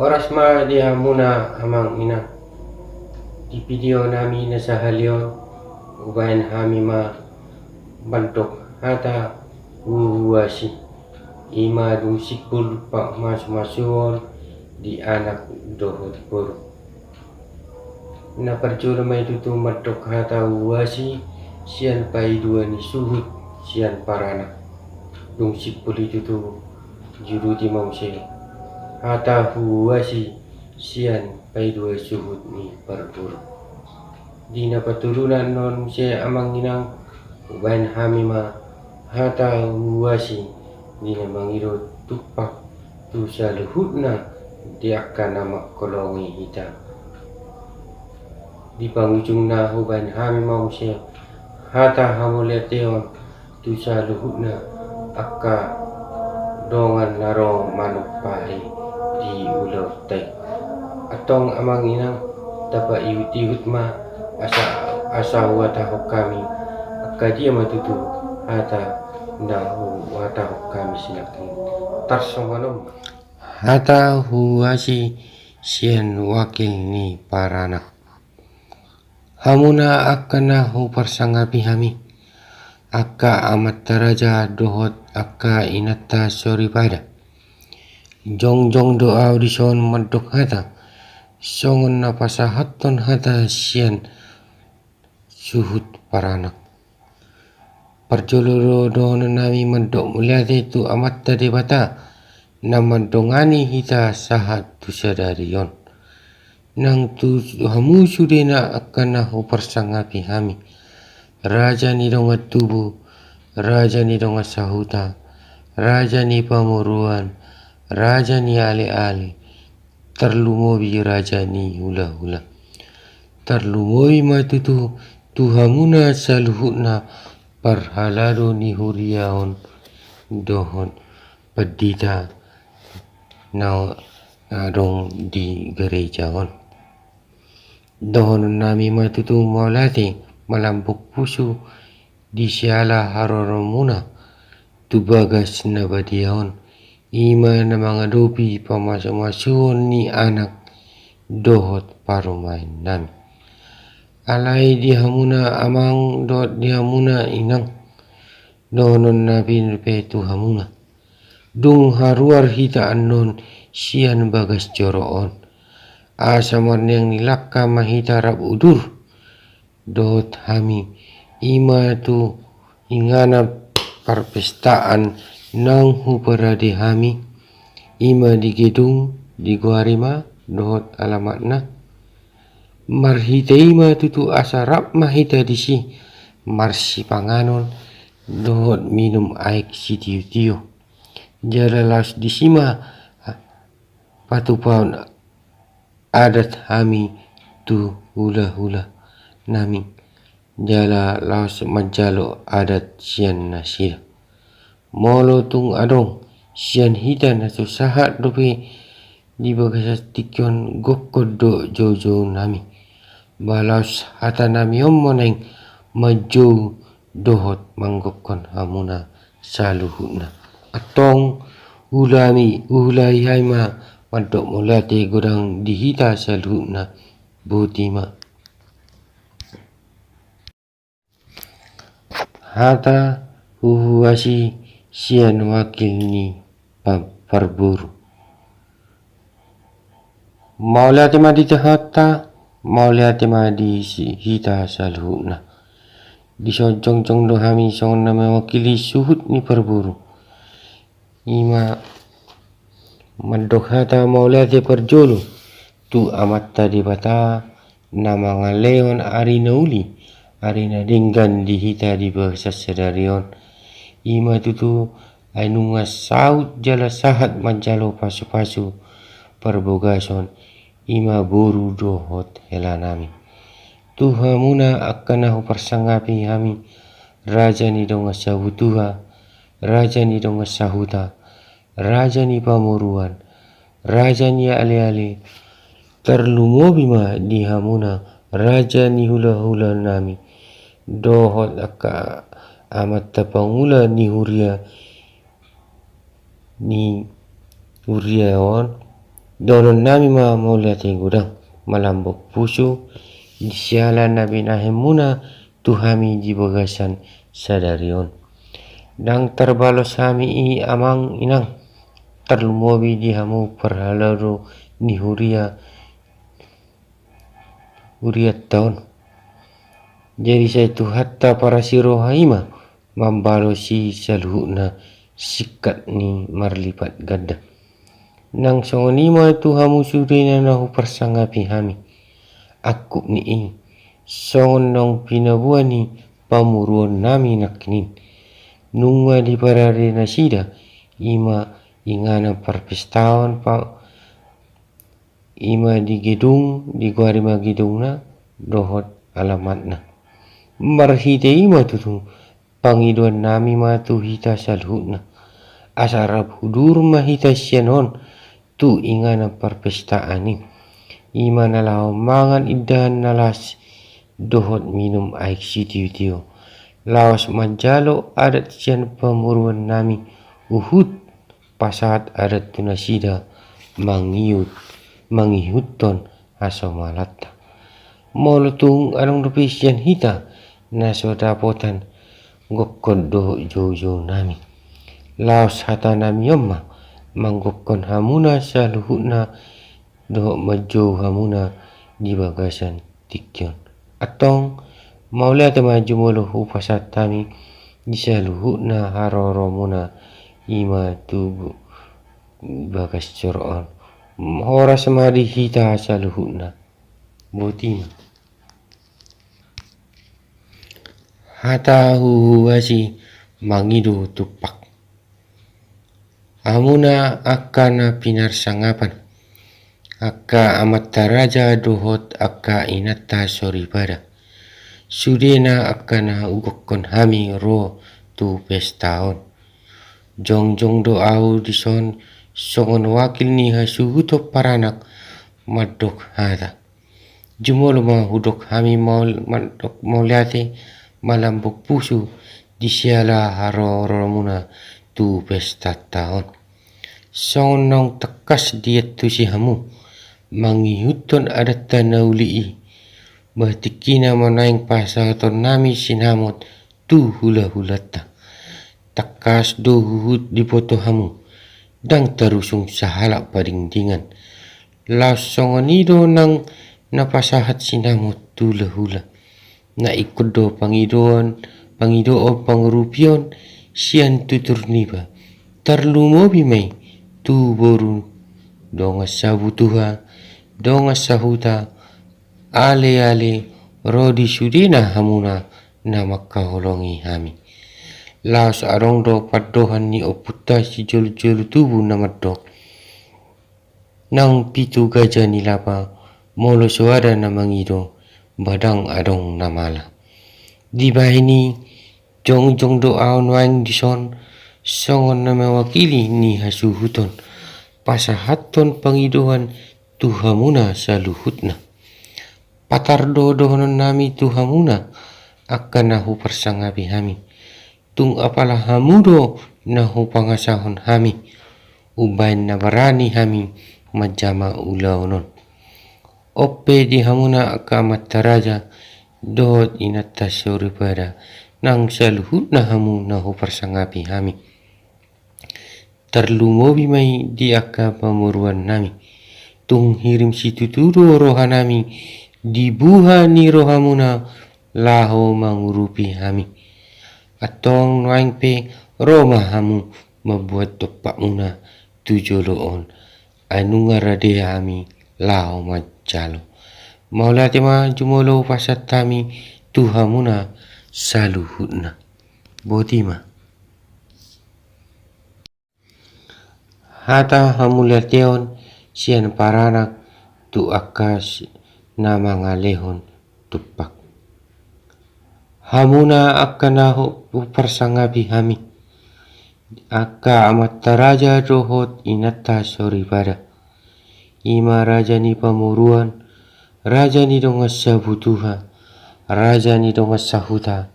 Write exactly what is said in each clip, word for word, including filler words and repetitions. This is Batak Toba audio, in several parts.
Horas ma di hamuna amang inang. Di video nami na sahali on, hubaen hami ma mandok hata huhuasi, i ma dung simpul pamasumasuon di anak dohot boru. Na parjolo ma i tutu mandok hata huhuasi sian paidua ni suhut sian paranak. Dung simpul i tutu, juruti ma muse hata huhuasi sian paidua suhut ni parboru. Di na patuduhon on muse amang inang, hubaen hami ma hata huhuasi di na mangido tumpak tu saluhutna di angka na mangkolongi hita. Di pangujungna hubaen hami ma muse hata hamauliateon tu saluhutna angka dongan na ro manumpahi di ulaonta i. Antong amang inang, tapaihutihut ma asa, asa huhatahon hami angka dia ma tutu hata na huhatahon hami sinangkin. Tarsongon on ma. Hata huhuasi sian wakil ni paranak. Hamuna angka na huparsangapi hami, angka amanta raja dohot angka inanta soripada. Jongjong do ahu dison mandok hata, songon na pasahathon hata sian suhut paranak. Parjolo do dohonon nami mandok mauliate tu Amanta Debata na mandongani hita sahat tu sadari on. Nang tu hamu sudena angka na huparsangapi hami, raja ni dongan tubu, raja ni dongan sahuta, raja ni pamoruan, raja ni aleale, tarlumobi raja ni hulahula. Tarlumobi ma tutu tu hamuna saluhutna parhalado ni huria on dohot pandita na adong di gareja on. Dohonon nami ma tutu mauliate malambok pusu di siala haroronmuna tu bagas na badia on, i ma na mangadopi pamasumasuon ni anak dohot parumaen nami. Alai di hamuna amang dohot di hamuna inang, dohonon nami pe tu hamuna. Dung haruar hita annon sian bagas joro on, asa marneang ni langka ma hita rap udur dohot hami, i ma tu inganan parpestaan naung huparade hami, i ma di gedung digoari ma dohot alamatna. Marhite i ma tutu asa rap ma hita disi marsipanganon dohot minum aek sitiotio. Jala laos disi ma patupaon adat hami tu hulahula nami, jala laos manjalo adat sian nasida. Molo tung adong sian hita na so sahat dope di bagasan tingki on, gokkon do joujou nami. Ba laos hata nami on ma naeng manjou dohot manggokkon hamuna saluhutna. Antong ulahi, ulahi hami ma mandok mauliate godang di hita saluhutna. Boti ma. Hata huhuasi sian wakil ni pa-, parboru. Mauliate ma di Tuhanta, mauliate ma di si-, hita saluhutna. Dison jongjong do hami songon na mewakili suhut ni parboru. I ma mandok hata mauliate parjolo tu Amanta Debata na mangalehon ari na uli, ari na denggan di hita di bagasan sadari on. I ma tutu ai nunga saut jala sahat manjalo pasupasu parbagason, i ma boru dohot hela nami. Tu hamuna angka na huparsangapi hami, raja ni dongan sahuta, raja ni dongan sahuta, raja ni pamoruan, raja ni aleale, tarlumobi ma di hamuna raja ni hulahula nami, dohot angka amanta pangula ni huria, ni huria on, Dohonon nami ma mauliate godang, malambok pusu, di siala na binahen muna tu hami di bagasan sadari on. Ndang tarbalos hami i amang inang, tarlumobi di hamu parhalado ni huria, hurianta on. Jadi sai Tuhanta parasi roha i ma mambalosi saluhutna singkat ni marlipat ganda. Nang songon i ma tu hamu sudena na huparsangapi hami. Angkup ni i, songon naung pinaboa ni pamoruon nami nangkin. Nunga diparade nasida, i ma inganan parpestaon pa, i ma di gedung, digoari ma gedungna, dohot alamatna. Marhite i ma tutu, pangidoan nami ma tu hita saluhutna. Asa rap hudur ma hita sian on, tu inganan parpestaan i. I ma na laho mangan indahan na las, dohot minum aek sitiotio. Laos manjalo adat sian pamoruon nami, huhut pasahat adat tu nasida mangihut, mangihuthon hasomalanta. Molo tung adong dope sian hita na so dapotan gokkon dohot joujou nami. Laos hata nami on ma, manggokkon hamuna saluhutna dohot manjou hamuna di bagasan tingki on. Antong, mauliate ma jumolo hupasahat hami di saluhutna haroromuna i ma tu bagas joro on. Horas ma di hita saluhutna. Boti ma. Hata huhuasi mangido tumpak. Hamuna angka na pinarsangapan, angka amanta raja dohot angka inanta soripada. Sudena angka na hugokkon hami ro tu pesta on. Jongjong do ahu dison songon wakil ni hasuhuton paranak mandok hata. Jumolo ma hudok hami maul-, mandok mauliate, malambok pusu di siala haroromuna tu pestanta on. Songon naung tangkas diantusi hamu, mangihuthon adatta na uli i. Bah tingkina ma nuaeng pasahaton nami sinamot tu hulahulanta. Tangkas do huhut diboto hamu, ndang tarusung sahalak padingdingan. Laos songon i do nang na pasahat sinamot tu hulahula. Na ingkon do pangidoon, pangidoon pangurupion sian tutur niba. Tarlumobi ma i tu boru dongan sabutuha, dongan sahuta, aleale ro di sudena hamuna na mangkaholongi hami. Laos adong do pandohan ni ompunta sijolojolo tubu na mandok. Nang pitu gaja ni lapa, molo soada na mangido, bah ndang adong na mala. Dibahen i, jongjong do ahu nuaeng dison, songon na mewakili ni hasuhuton, pasahathon pangidoan tu hamuna saluhutna. Patar do dohonon nami tu hamuna, angka na huparsangapi hami. Tung apala hamu do na hupangasahon hami, umbahen na barani hami manjama ulaon on. On pe di hamuna angka amanta raja, dohot inanta soripada, nang saluhutna hamu na huparsangapi hami. Tarlumobi ma i di angka pamoruan nami. Tung hirim situtu do roha nami, di buha ni rohamuna laho mangurupi hami. Antong nuaeng pe ro ma hamu mambuat tompakmuna tu jolo on. Ai nunga rade hami laho manjalo. Mauliate ma jumolo pasahat hami tu hamuna saluhutna. Boti ma. Hata hamuliateon sian paranak tu angka s-, na mangalehon tumpak. Hamuna angka na hu-, huparsangapi hami. Angka amanta raja dohot inanta soripada. I ma raja ni pamoruan, raja ni dongan sabutuha, raja ni dongan sahuta,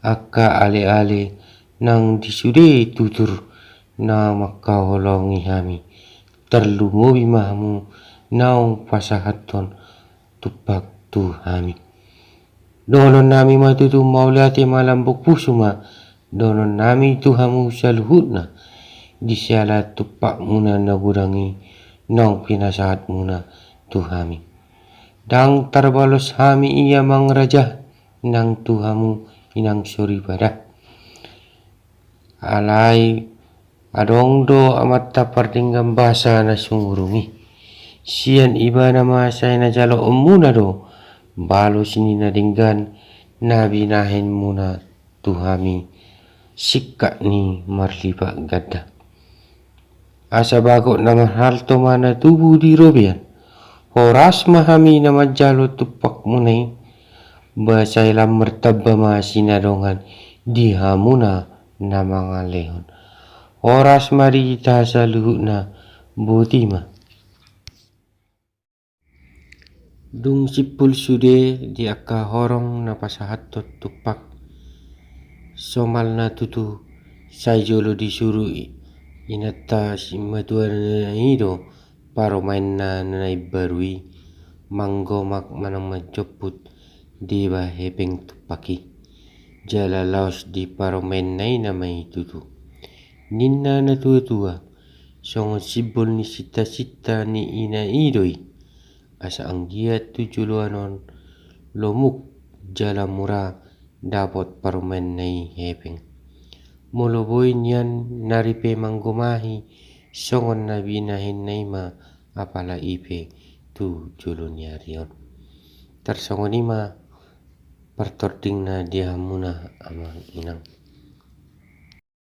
angka aleale nang di sude tutur na mangkaholongi hami. tarlumobi ma hamu naung pasahathon tumpak tu hami. Dohonon nami ma tutu, mauliate ma, lambok pusu ma dohonon nami tu hamu saluhutna di siala tumpakmuna na godang i naung pinasahatmuna tu hami. Ndang tarbalos hami i, amang raja, nang tu hamu, inang soripada. Alai adong do amanta pardenggan basa na sumurung i. Sian ibana ma sai na jaloonmuna do balos ni na denggan na binahenmuna tu hami singkat ni marlipat ganda. Asa bagot na marhalto ma na tubu di robean. Horas ma hami na manjalo tumpakmuna i, ba sai lam martamba ma sinadongan di hamuna na mangalehon. Horas ma di hita saluhutna, boti ma. Dung simpul sude di angka horong na pasahathon tumpak, somalna tutu sai jolo disuru i, inanta simatuana i do parumaenna na imbaru i manggomak manang manjomput deba hepeng tumpak i. Jala laos di parumaenna i nama i tutu. Ninna na tuatua, songon simbol ni sintasinta ni ina i do i, asa anggiat tu joloan on lomuk jala mura dapot parumaenna i hepeng. Molo boi nian na ripe manggomahi songon na binahenna i ma, apala i pe tu jolo ni ari on. Tarsongon i ma partordingna di hamuna, amang inang.